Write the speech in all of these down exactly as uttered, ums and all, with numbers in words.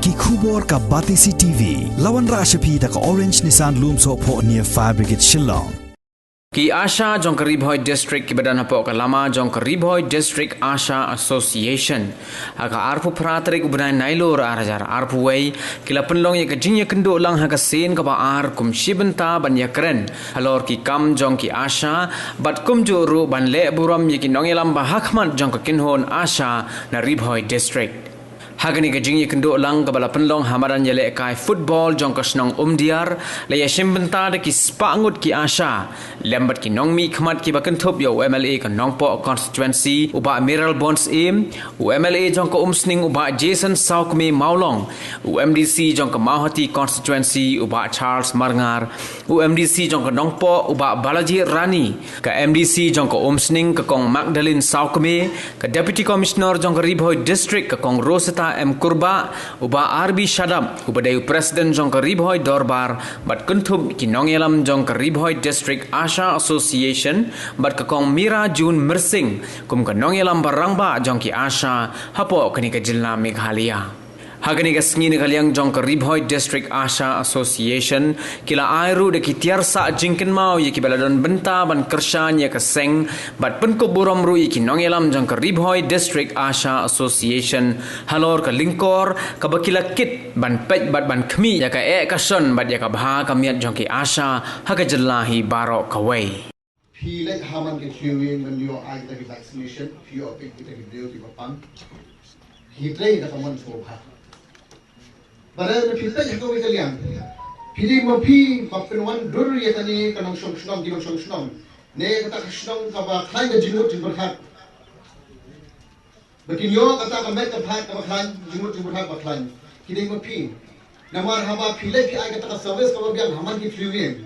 Ki khubor ka Batesi T V. La wanrah sha phi da ka Orange Nissan Lumsohphoh near Fire Brigade Shillong. Ki ASHA jong ka Ri Bhoi District kiba don hapoh ka lama jong ka Ri Bhoi District ASHA Association, ha ka arphew phra tarik u bnai Nailur ar hajar arphew wei, ki la pynlong ïa ka jingïakynduh lang ha ka sien kaba ar kum shi bynta ban ïakren halor ki kam jong ki ASHA, bad kumjuh ruh ban leh burom ïa ki nongïalam ba hakhmat jong ka kynhun ASHA na Ri Bhoi District. Ha kane ka jingïakynduh lang kaba la pynlong ha madan ïalehkai football jong ka shnong Umdiar, la ïashim bynta da ki spah ngut ki ASHA lem bad ki nongmihkhmat kiba kynthup ïa u MLA ka Nongpoh Constituency u Bah Mayralborn Syiem, u MLA jong ka Umsning u Bah Jason Sawkmie Mawlong, u MDC jong ka Mawhati Constituency u Bah Charles Marngar, u MDC jong ka Nongpoh u Bah Balaji Rani, ka MDC jong ka Umsning ka Kong Magdalene Sawkmie, ka Deputy Commissioner jong ka Ri Bhoi District ka Kong Rosetta M Kurbah, u Bah R B Shadap uba dei u President jong ka Ri Bhoi Dorbar, bad kynthup ki nongïalam jong ka Ri Bhoi District ASHA Association, bad ka Kong Mira June Myrsing kum ka nongïalam ba rangbah jong ki ASHA hapoh kane ka jylla Meghalaya. Ha kane ka sngi na ka liang jong ka Ri Bhoi District ASHA Association, ki la ai ruh da ki tiar sah jingkynmaw ïa kiba la don bynta ban kyrshan ïa ka seng, bad pynkup burom ruh ïa ki nongïalam jong ka Ri Bhoi District ASHA Association halor ka lyngkor kaba ki la kit ban peit bad ban khmih ïa ka eh ka shon bad ïa ka bha ka miat jong ki ASHA ha ka jylla hi baroh kawei. Phi leit ha man ki three wing ban ïoh ai kita ki vaccination, phi ïoh peit kita ki briew kiba pang. Phi trei da ka mon sngewbha. Bad lada phi peit ha kawei ka liang, phi dei ma phi ba pynwandur ïa kane ka nongshong shnong, ki nongshong shnong, ne kata ka shnong kaba khlaiñ ka jingmut jingpyrkhat. Ba kin ïoh kata ka met ka phad kaba khlaiñ, jingmut jingpyrkhat ba khlaiñ. Ki dei ma phi. Namar haba phi leit phi ai kata ka service kaba biang ha man ki three wing,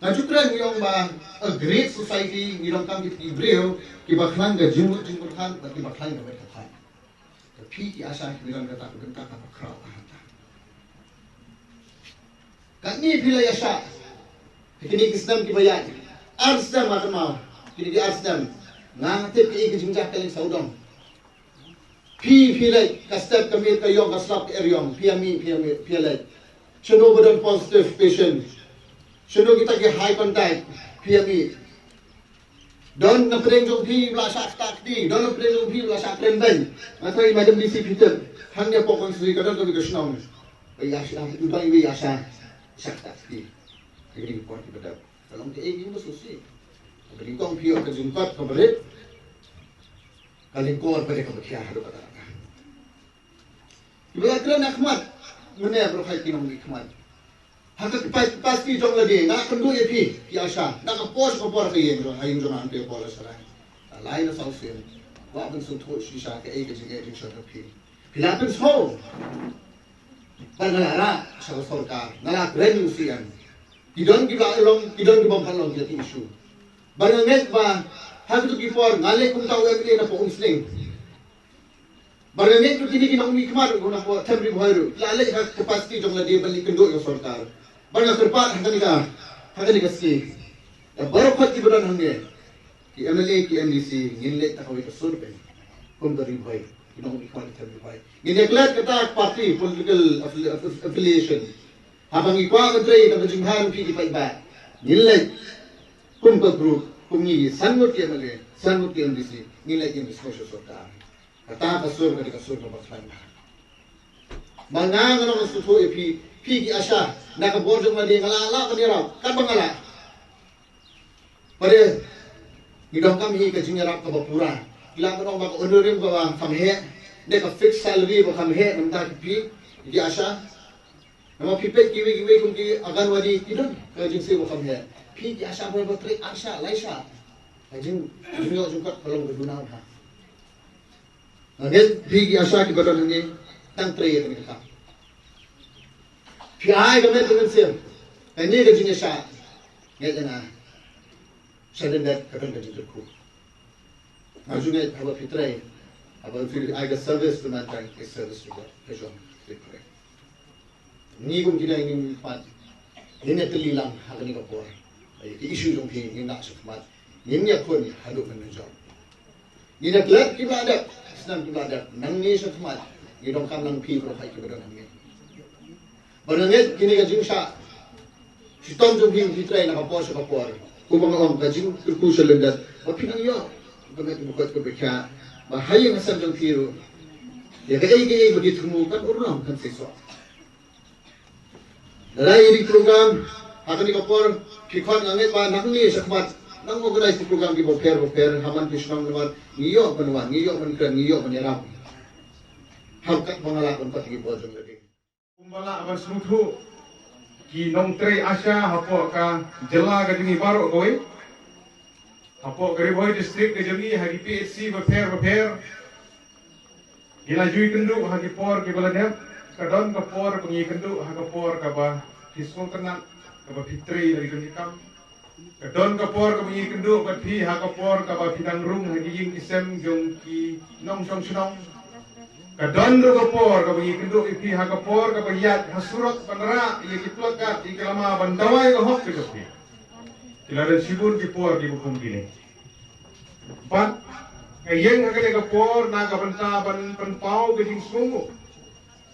nga ju kren ngi ong ba a great society, ngi donkam ki briew kiba khlaiñ ka jingmut jingpyrkhat bad kiba khlaiñ ka met ka phad. Te phi ki ASHA phi don kata ka bynta kaba khraw ka hangta. Katne phi la ïashah ha kine ki snem kiba ïaid. Ar snem, nga kynmaw, kine ki ar snem nga tip kaei ka jingjia ka leng sawdong. Phi, phi leit, ka step ka miet ka ïong, ka slap ka er ïong, phi ïa mih, phi ïa mih, phi ïa leit. Shano ba don positive patient, shano kita ki high contact, phi ïa mih. Don na pdeng jong phi ba la shah ktah kti, don na pdeng jong phi ba la shah kren beiñ. Nga tharai madam DC phi tip, hangne hapoh constituency ka don kawei ka shnong ba ïa shah, ba ïa shah, shah ktah kti. Ka dei ka por kiba dap. Ka long kaei kaba sngewsih. Ka dei kong phi ïoh ka jingkot kaba rit. Ka lyngkor ba dei kaba khia haduh katta katta. Kiba la kren ha khmat mynne baroh hi ki nongmihkhmat. Ha ka capacity jong lade, nga kynduh ïa phi ki ASHA, na ka por sha ka por ka ïeng jong, ha ïing jong nga hangtei ha Polasarai. Ka lai na saw sien. Kwah ban sngewthuh shisha kaei ka jingeh jingshon jong phi. Phi la pynsngew. Bad nga la rah sha ka sorkar, nga la kren ïa u CM. Ki don kiba la long, ki don kiba ym pat long, ki la ki issue. Bad nga ngeit ba ha kito ki por nga leit kumta u MLA na poh Umsning. Bad nga ngeit ruh kine ki nongmihkhmat ruh na poh Them Ri Bhoi ruh la leit ha ka capacity jong lade ban leit kynduh ïa ka sorkar. Bad nga kyrpad ha kane ka, ha kane ka sngi, ïa baroh khoit kiba don hangne, ki MLA, ki MDC, ngin leit da kawei ka sur phi kum ka Ri Bhoi, ki nongmihkhmat Them Ri Bhoi. Ngin ïa klet kata ka party, political affili-, aff-, affiliation. Haba ngi kwah ban trei da ka jingbha jong phi ki paidbah, ngin leit kum ka group, kum ngi san ngut ki MLA, san ngut ki MDC, ngin leit ngin discuss sha sorkar. Kata ka sur ka dei ka sur kaba khlaiñ bha. Ma nga nga nang sngewthuh ïa phi, phi ki ASHA, na ka bor jong lade nga la lah ban ïarap katba nga lah. Bad ngi donkam hi ka jingïarap kaba pura. Ki lah ban ong ba ka honorarium kaba kham heh, ne ka fixed salary ba kham heh, namar ki phi ki ASHA. Namar phi peit kiwei kiwei kum ki Anganwadi ki don ka jingsiew ba kham heh. Phi ki ASHA ba trei ar shah lai shah. Ka jing, jingïoh jingkot ka long ka duna bha. Nga ngeit phi ki ASHA kiba don hangne tang trei ïa kane ka kam. Phi ai ka met ka mynsiem, kane ka jingïashah, ngeit ïa nga, sudden death ka don ka jingkyrkhu. Nga ju ngeit haba phi trei, haba phi ai ka service to mankind, ka service to God, ka jong phi trei. Ngi kum kine ngi khmat, ngin ïa tylli lang ha kane ka por. Ïa ki issue jong phi ngin nang sha khmat, ngin ïa khun haduh mynjur. Ngin ïa klet kiba la dep, snem kiba la dep, nangne sha khmat. Ngi donkam nang phi baroh kiba don hangne. Ba nga ngeit kine ka jingshah shitom jong phi, phi trei na ka por sha ka por. Kumba nga ong, ka jingkyrkhu sha lyndet ba phi nang ïoh ka met ba koit ka bakha, ba ha ïing ha sem jong phi ruh, ïa kaei kaei ba ki thmu kan urlong, kan seisoh. Lada ïa ki program ha kane ka por ki khot, nga ngeit ba nangne shakhmat nang organize ki program kiba pher ba pher ha man ki shnong, namar ngi ïoh ban wan, ngi ïoh ban kren, ngi ïoh ban ïarap ha kat ba nga lah ban pat ki bor jong lade. Kumba lah ban sngewthuh ki nongtrei ASHA hapoh ka jylla ka jong ngi baroh kawei, hapoh ka Ri Bhoi District ka jong ngi, ha ki PHC bapher bapher, ngi la ju ïakynduh ha ki por kiba la dep. Ka don ka por ba ngi ïakynduh ha ka por kaba phi sngewtynnat, kaba phi trei la ki jong ki kam. Ka don ka por kaba ngi ïakynduh bad phi ha ka por kaba phi dang rung ha ki ïing ki sem jong ki nongshong shnong. Ka don ruh ka por kaba ngi ïakynduh ïa phi ha ka por kaba ïaid ha surok ban rah ïa ki placard, ïa ki lama, ban dawa ïa ka hok ka jong phi. Ki la don shibun ki por kiba kum kine. Bad nga ïeng ha kane ka por na ka bynta ban pynpaw ka jingsngewnguh,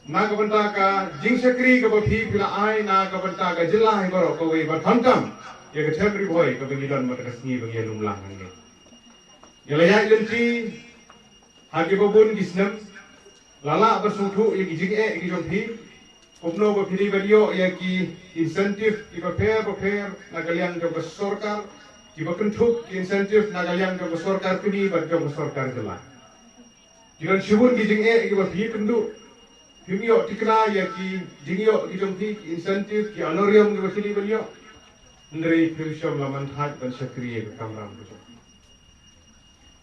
na ka bynta ka jingshakri kaba phi phi la ai na ka bynta ka jylla hi baroh kawei, bad khamtam ïa ka them Ri Bhoi kaba ngi don mynta ka sngi ba ngi ïalum lang hangne. Ngi la ïaid lynti ha kiba bun ki snem, la lah ban sngewthuh ïa ki jingeh ki jong phi, kumno ba phi dei ban ïoh ïa ki incentive kiba pher bapher na ka liang jong ka sorkar, kiba kynthup ki incentive na ka liang jong ka sorkar kmie bad jong ka sorkar jylla. Ki don shibun ki jingeh kiba phi ïakynduh. Phim ïoh tikna ïa ki jingïoh ki jong phi, ki incentive, ki honorarium kiba phi dei ban ïoh. Hynrei phim shym la man thait ban shakri ïa ka kamram ka jong phi.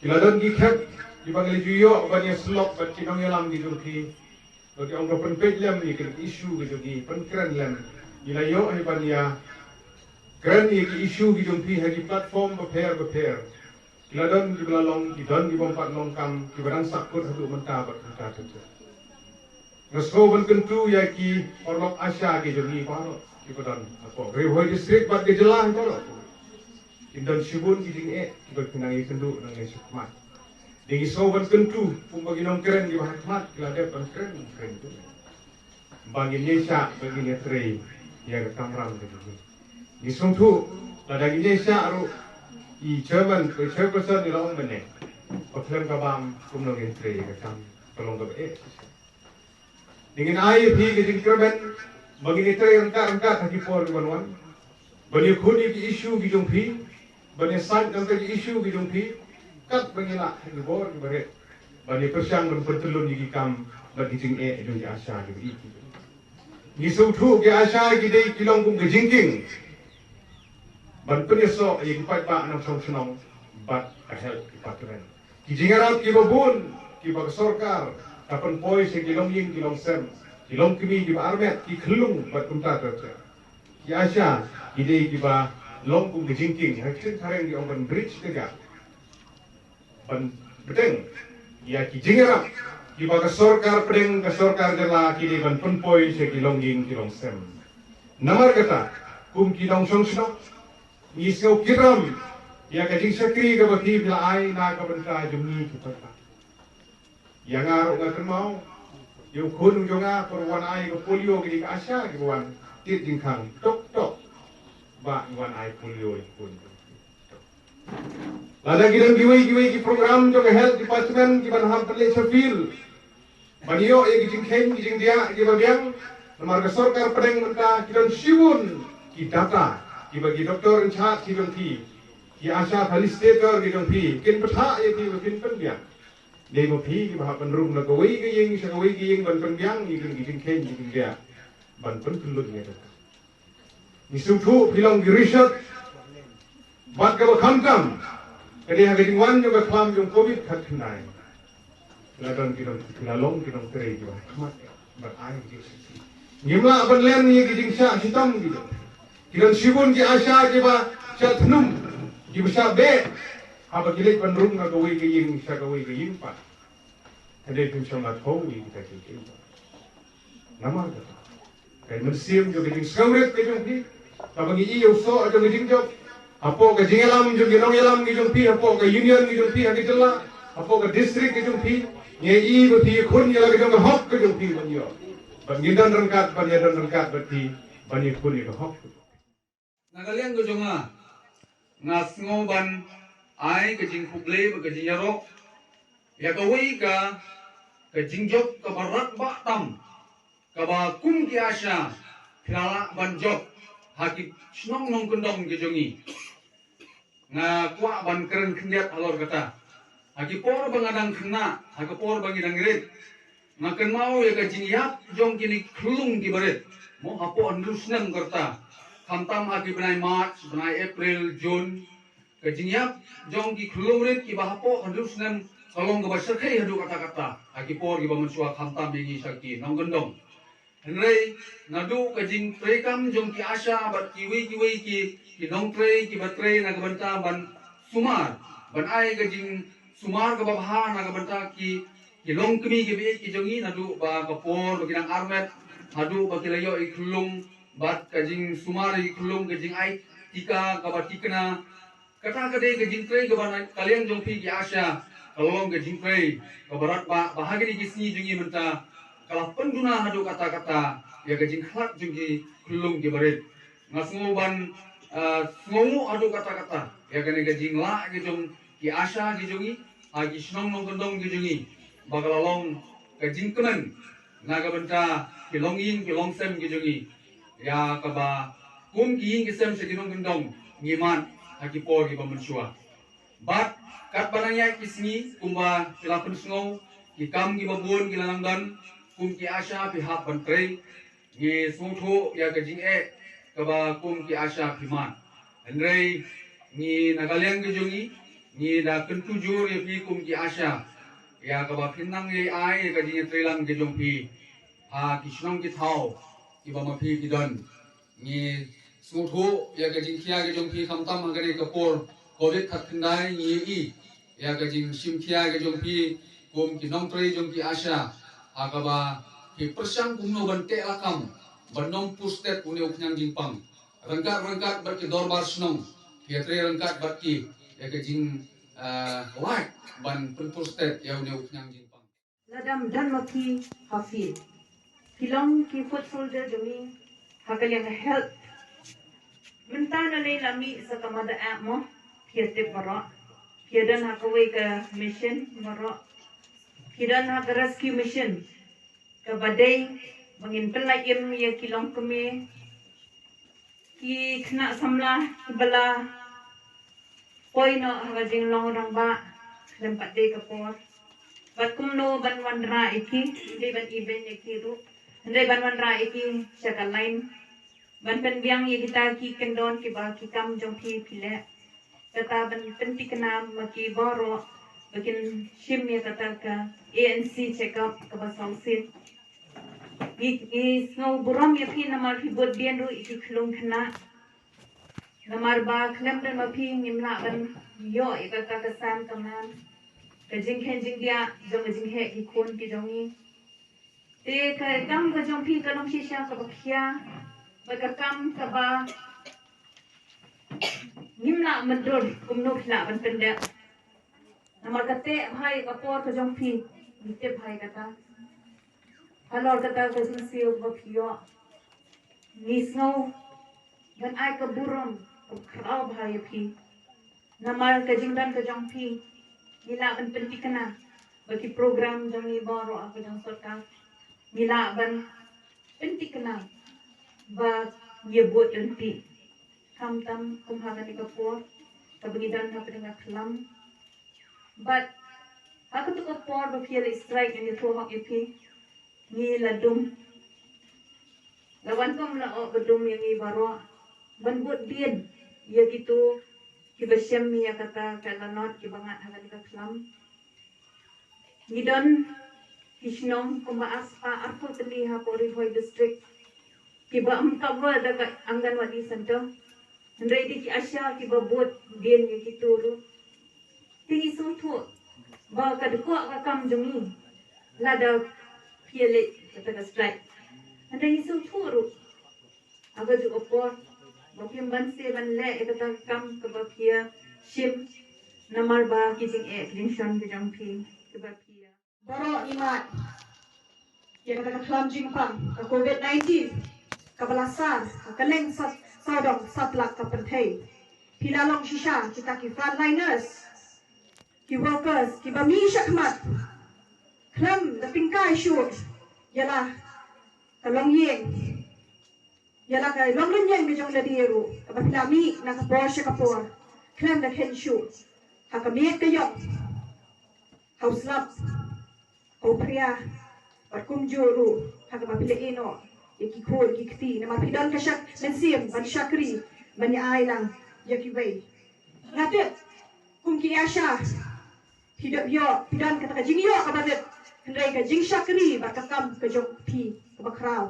Ki la don ki khep kiba ngi la ju ïoh ban ïasyllok bad ki nongïalam ki jong phi, ba ki ong to pynpeit lem ïa ki issue ki jong ngi, pynkren lem. Ngi la ïoh hi ban ïakren ïa ki issue ki jong phi ha ki platform bapher bapher. Ki la don kiba la long, ki don ki bym pat long kam, kiba dang sahkut haduh mynta bad mynta. Nga sngew ban kyntu ïa ki paralok ASHA ki jong ngi baroh kiba don hapoh Ri Bhoi District bad ka jylla hi baroh. Kin don shibun ki jingeh kiba kin nang ïakynduh nangne shakhmat. Te ngi sngew ban kyntu kumba ki nongkren kiba ha khmat ki la dep ban kren, kren tu. Ba ngin ïa shah, ba ngin ïa trei ïa ka kamram ka jong ngi. Ngi sngewthuh lada ngin ïa shah ruh, i chairman, i chairperson i la ong mynne, ba khlem ka bam kumno ngin trei ïa ka kam, ka long kaba eh. Te ngin ai ïa phi ka jingkyrmen ba ngin ïa trei ryngkat ryngkat ha ki por ki ban wan, ban ïakhun ïa ki issue ki jong phi, ban ïasaid na ka bynta ki issue ki jong phi, kat ba ngi lah ha ki bor kiba rit ban ïa pyrshang ban pyntyllun ïa ki kam bad ki jingeh jong ki ASHA kiba ïeit. Ngi sngewthuh ki ASHA ki dei, ki long kum ka jingkieng ban pynïasoh ïa ki paidbah nongshong shnong bad ka health department. Ki jingïarap kiba bun kiba ka sorkar ka pynpoi sha ki longïing ki longsem, ki longkmie kiba armet, ki khyllung bad kumta ter ter. Ki ASHA ki dei kiba long kum ka jingkieng, ha ka ktien phareng ki ong ban bridge the gap. Ban bteng ïa ki jingïarap kiba ka sorkar pdeng, ka sorkar jylla, ki dei ban pynpoi sha ki longïing ki longsem. Namar kata, kum ki nongshong shnong, ngi sngew kyrpad ïa ka jingshakri kaba phi phi la ai na ka bynta jong ngi ki paidbah. Ïa nga ruh nga kynmaw ïa u khun jong nga, por wan ai ka polio, ki dei ka ASHA kiba wan tied jingkhang tok tok. Ba wan ai polio ïa u khun. Lada ki don kiwei kiwei ki program jong ka health department kiban hap ban leit sha field ban ïoh ïa ki jingkheiñ ki jingdiah kiba biang, namar ka sorkar pdeng mynta ki don shibun ki data kiba ki doctor in charge ki jong phi, ki ASHA facilitator ki jong phi, kin pynthah ïa phi ba phin pynbiang. Dei ma phi kiba hap ban rung na kawei ka ïing sha kawei ka ïing ban pynbiang ïa ki jingkheiñ ki jingdiah, ban pynkyllun ïa ka. Ngi sngewthuh phi long ki research bad kaba khamtam, ka dei ha ka jingwan jong ka khlam jong covid khatkhyndai. Phi la don ki nong, phi la long ki nongtrei kiba khmat bad ai ki jingshakri. Ngim lah ban len ïa ki jingshah shitom ki jong. Ki don shibun ki ASHA kiba shah thnum, kiba shah beh haba ki leit ban rung na kawei ka ïing sha kawei ka ïing pat. Hynrei phim shym la thew ïa kita ki jingshah. Namar kata, ka mynsiem jong ka jingsngewrit ka jong phi, kaba ngi ïoh soh jong ka jingjop hapoh ka jingïalam jong ki nongïalam ki jong phi, hapoh ka union ki jong phi ha ka jylla, hapoh ka district ki jong phi, Ngi i ba phi khun ïa la ka jong ka hok ka jong phi ban ïoh. Ban ngin don ryngkat, ban ïa don ryngkat bad phi, ban ïa khun ïa ka hok. Na ka liang ka jong nga, nga sngew ban ai ka jingkhublei bad ka jingïaroh ïa kawei ka, ka jingjop kaba radbah tam, kaba kum ki ASHA phi la lah ban jop ha ki shnong nongkyndong ki jong ngi. Nga kwah ban kren khyndiat halor kata. Ha ki por ba nga dang khynnah, ha ki por ba ngi dang rit, nga kynmaw ïa ka jingïap jong kine ki khyllung kiba rit. Mo, hapoh hynriew snem ka rta. Khamtam ha ki bnai March, bnai April, June, ka jingïap jong ki khyllung rit kiba hapoh hynriew snem ka long kaba shyrkhei haduh katta katta ha ki por kiba mynshuwa, khamtam ïa ngi sha ki nongkyndong. Hynrei naduh ka jingtrei kam jong ki ASHA bad kiwei kiwei ki, ki nongtrei kiba trei na ka bynta ban sumar, ban ai ka jingsumar kaba bha na ka bynta ki, ki longkmie kiba ïeit ki jong ngi, naduh ba ka por ba ki dang armet haduh ba ki la ïoh ïa ki khyllung, bad ka jingsumar ïa ki khyllung, ka jingai tika kaba tikna, kata ka dei ka jingtrei kaba na ka liang jong phi ki ASHA, ka long ka jingtrei kaba radbah, ba ha kine ki sngi jong ngi mynta ka la pynduna haduh katta katta ïa ka jingkhlad jong ki khyllung kiba rit. Nga sngew ban, ah, sngewnguh haduh katta katta ïa kane ka jinglah ki jong ki ASHA ki jong ngi ha ki shnong nongkyndong ki jong ngi, ba ka la long ka jingkmen na ka bynta ki longïing ki longsem ki jong ngi, ïa kaba kum ki ïing ki sem sha ki nongkyndong ngi mad ha ki por kiba mynshuwa. Bad katba nang ïaid ki sngi, kumba phi la pynsngew, ki kam kiba bun ki la nang don, kum ki ASHA phi hap ban trei. Ngi sngewthuh ïa ka jingeh kaba kum ki ASHA phi mad. Hynrei ngi na ka liang ka jong ngi, ngi da kyntu jur ïa phi kum ki ASHA ïa kaba phin nang ïai ai ïa ka jingïatreilang ka jong phi ha ki shnong ki thaw kiba ma phi phi don. Ngi sngewthuh ïa ka jingkhia ka jong phi, khamtam ha kane ka por Covid khatkhyndai, ngi ïohi ïa ka jingshim khia ka jong phi kum ki nongtrei jong ki ASHA, ha kaba phi pyrshang kumno ban teh lakam ban ym pur stet une u khñiang jingpang. Ryngkat ryngkat bad ki dorbar shnong, phi ïatrei ryngkat bad ki ïa ka jing, eh, lait ban pynpur stet ïa une u khñiang jingpang. Lada ym don ma phi ha field, phi long ki foot soldier jong ngi ha ka liang ka health. Mynta na lei la mih sa ka Mother App mo, phi ïa tip baroh. Phi ïa don ha kawei ka mission baroh. Phi don ha ka rescue mission, kaba dei ba ngin pynlait im ïa ki longkmie, ki khynnah samla kiba la poi noh ha ka jinglong rangbah khlem pat dei ka por. Bad kumno ban wanrah ïa ki, dei ban ibeiñ ïa ki ruh, hynrei ban wanrah ïa ki sha ka line, ban pynbiang ïa kita ki kyndon kiba ki kam jong phi phi leh. Kata ban pyntikna ma ki baroh ba kin shim ïa kata ka A N C checkup kaba sawsien. Ngi, ngi sngew burom ïa phi namar phi bud dien ruh ïa ki khyllung khynnah. Namar ba khlem don ma phi ngim lah ban ïoh ïa kata ka san ka man, ka jingkheiñ jingdiah jong ka jingheh ki khun ki jong ngi. Te ka kam ka jong phi ka long shisha kaba khia, bad ka kam kaba ngim lah mynta kumno phi lah ban pyndep. Namar ka teh bha ïa ka por ka jong phi, ngi tip bha ïa kata. Halor kata ka jingsiew ba phi ïoh, ngi sngew ban ai ka burom ka khraw bha ïa phi. Namar ka jingdon ka jong phi, ngi lah ban pyntikna ba ki program jong ngi baroh ha ka jong sorkar, ngi lah ban pyntikna ba ïa bud lynti. Khamtam kum ha kane ka por kaba ngi don ha pdeng ka khlam. Bad ha kato ka por ba phi ïa leit strike, ngi ïathuh hok ïa phi, ngi la dum. La wan kum la oh ba dum ïa ngi baroh ban bud dien ïa kito kiba shem ïa kata ka lanot kiba ngat ha kane ka khlam. Ngi don ki shnong kumba arspah arphew tylli hapoh Ri Bhoi District kiba ym cover da ka Anganwadi Center. Hynrei dei ki ASHA kiba bud dien ïa kito ruh. Te ngi sngewthuh ba ka dei ka kam jong ngi lada phi ïa leit kata ka strike. Hynrei ngi sngewthuh ruh ha kajuh ka por ba phim banse ban leh ïa kata ka kam kaba phi ïa shim, namar ba ki jingeh ki jingshon ki jong phi kiba phi ïa Baroh ngi mad ïa kata ka khlam jingpang ka COVID nineteen kaba la sar ha kylleng sawdong satlak ka pyrthei. Phi la long shisha kita ki frontliners, ki workers kiba mih shakhmat khlem da tyngkai shuh ïa la ka longïing, ïa la ka long lynñieng ka jong lade ruh kaba phi la mih na ka por sha ka por khlem da kheiñ shuh ha ka miet ka ïong, ha u slap, ha u phria, bad kumjuh ruh ha kaba phi la ïeh noh ïa ki khun ki kti namar phi don ka shak mynsiem ban shakri ban ïa ai lang ïa kiwei. Nga tip kum ki ASHA phi don ïoh, phi don kata ka jingïoh kaba rit, hynrei ka jingshakri bad ka kam ka jong phi kaba khraw.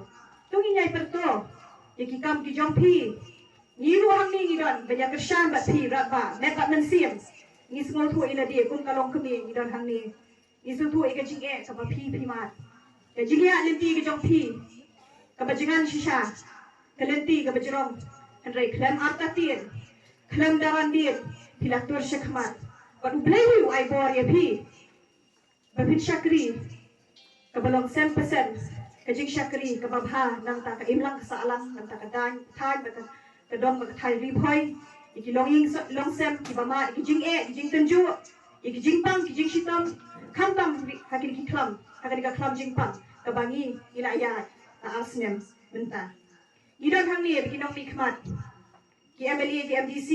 To ngin ïai pyrto ïa ki kam ki jong phi. Ngi ruh hangne ngi don ban ïa kyrshan bad phi, radbah met bad mynsiem. Ngi sngewthuh ïa lade kum ka longkmie ngi don hangne. Ngi sngewthuh ïa ka jingeh kaba phi phi mad, ka jingeh lynti ka jong phi kaba jngan shisha, ka lynti kaba jrong. Hynrei khlem artatien, khlem da randien, phi la tur shakhmat bad U Blei hi u ai bor ïa phi ba phin shakri kaba long sem pasem, ka jingshakri kaba bha nangta ka imlang ka sahlang, nangta ka dang thaiñ bad ka dong bad ka thaiñ Ri Bhoi, ïa ki longïing longsem kiba mad, ïa ki jingeh, ïa ki jingtynjuh, ïa ki jingpang, ki jingshitom, khamtam ha kine ki khlam, ha kane ka khlam jingpang kaba ngi ngi la ïaid ha ar snem mynta. Ngi don hangne ba ki nongmihkhmat, ki MLA, ki MDC,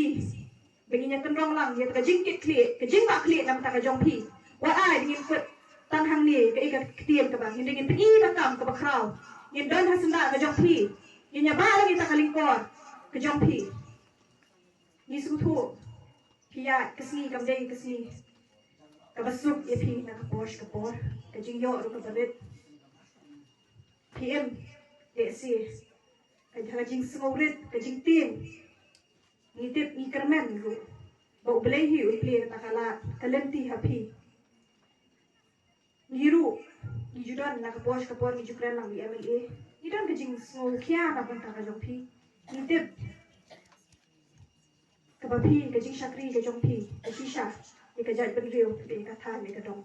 ba ngin ïa kynrong lang ïa ka jingkitkhlieh, ka jingbahkhlieh na ka bynta ka jong phi. Wat ai ba ngin kut tang hangne kaei ka ktien kaba ngin, ngin pyni ka kam kaba khraw. Ngin don ha syndah ka jong phi, ngin ïa bah lang ïa ka lyngkor ka jong phi. Ngi sngewthuh phi ïa ka sngi kam dei ka sngi kaba suk ïa phi na ka por sha ka por, ka jingïoh ruh kaba rit. Phi im lehse ka jingsngewrit, ka jingtieng. Ngi tip, ngi kyrmen ruh ba U Blei hi un plie kata ka lad ka lynti ha phi. Ngi ruh ngi ju don na ka por sha ka por, ngi ju kren lang ïa ki MLA, ngi don ka jingsngewkhia na ka bynta ka jong phi. Ngi tip kaba phi, ka jingshakri ka jong phi ka shisha ïa ka jaitbynriew, ïa ka thaiñ, ïa ka dong.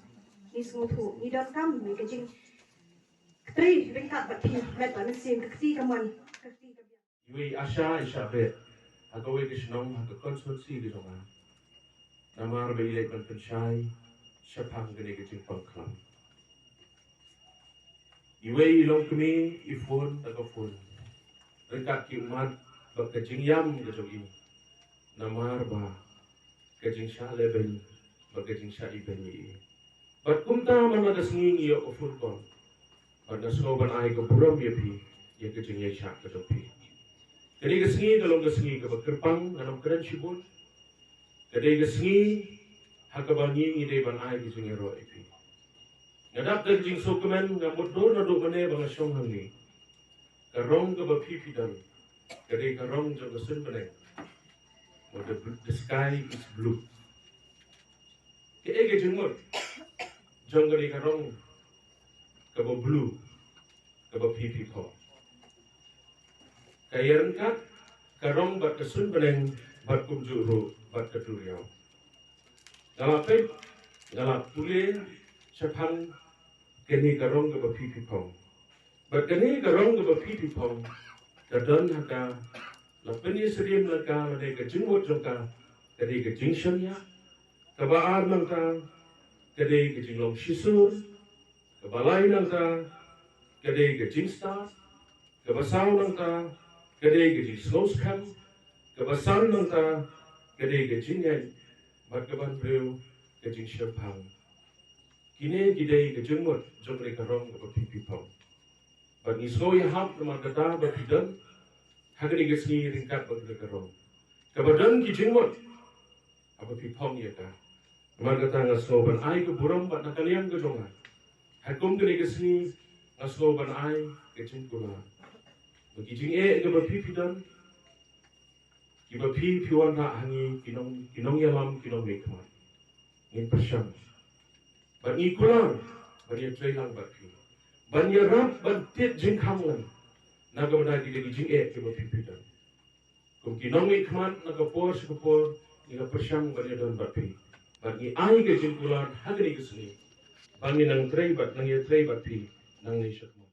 Ngi sngewthuh, ngi donkam ïa ka jingtrei ryngkat bad phi, met bad mynsiem, ka kti kamon, ka kti kabiang. Iwei i ASHA i shah beh ha kawei ka shnong ha ka constituency ka jong nga, namar ba i leit ban pynshai shaphang kane ka jingpang khlam. Iwei i longkmie i phone da ka phone ryngkat ki ummat bad ka jingïam ka jong i, namar ba ka jingshah lehbeiñ bad ka jingshah ibeiñ ïa i. Bad kumta man la ka sngi ngi ïoh ka phone call bad nga sngew ban ai ka burom ïa phi ïa ka jingïaishah ka jong phi. Kane ka sngi ka long ka sngi kaba kyrpang, ngan ym kren shibun. Ka dei ka sngi ha kaba ngi ngi dei ban ai ka jingïaroh ïa phi. Nga dap da ka jingsngewkmen, nga mutdur naduh mynne ba nga shong hangne. Ka rong kaba phi phi don ka dei ka rong jong ka suiñ bneng. What the, bl- the sky is blue. Kaei ka jingmut jong kane ka rong kaba blue kaba phi phi phong? Ka ïaryngkat ka rong bad ka suiñ bneng bad kumjuh ruh bad ka duriaw. Nga la peit, nga la pule shaphang kane ka rong kaba phi phi phong. Bad kane ka rong kaba phi phi phong ka don ha ka, la pynïasyriem na ka, la dei ka jingmut jong ka, ka dei ka jingshaniah. Kaba ar nangta ka dei ka jinglong shisur. Kaba lai nangta ka dei ka jingstad. Kaba saw nangta ka dei ka jingsngewskhem. Kaba san nangta ka dei ka jingngeit. Bad kaba hynriew ka jingshemphang. Kine ki dei ka jingmut jong kane ka rong kaba phi phi phong. Bad ngi sngew ïahap namar kata ba phi don ha kane ka sngi ryngkat bad kane ka rong kaba don ki jingmut haba phi phong ïa ka. Namar kata nga sngew ban ai ka burom bad na ka liang ka jong nga, ha kum kane ka sngi, nga sngew ban ai ka jingkular ba ki jingeh kaba phi phi don, kiba phi phi wanrah ha ngi ki nong, ki nongïalam, ki nongmihkhmat, ngin pyrshang bad ngi kular ban ïatrei lang bad phi, ban ïarap, ban tied jingkhang lang na ka bynta kine ki jingeh kiba phi phi don. Kum ki nongmihkhmat, na ka por sha ka por ngi la pyrshang ban ïadon bad phi, bad ngi ai ka jingkular ha kane ka sngi. Ba ngin nang trei bad nang ïatrei bad phi nangne shakhmat.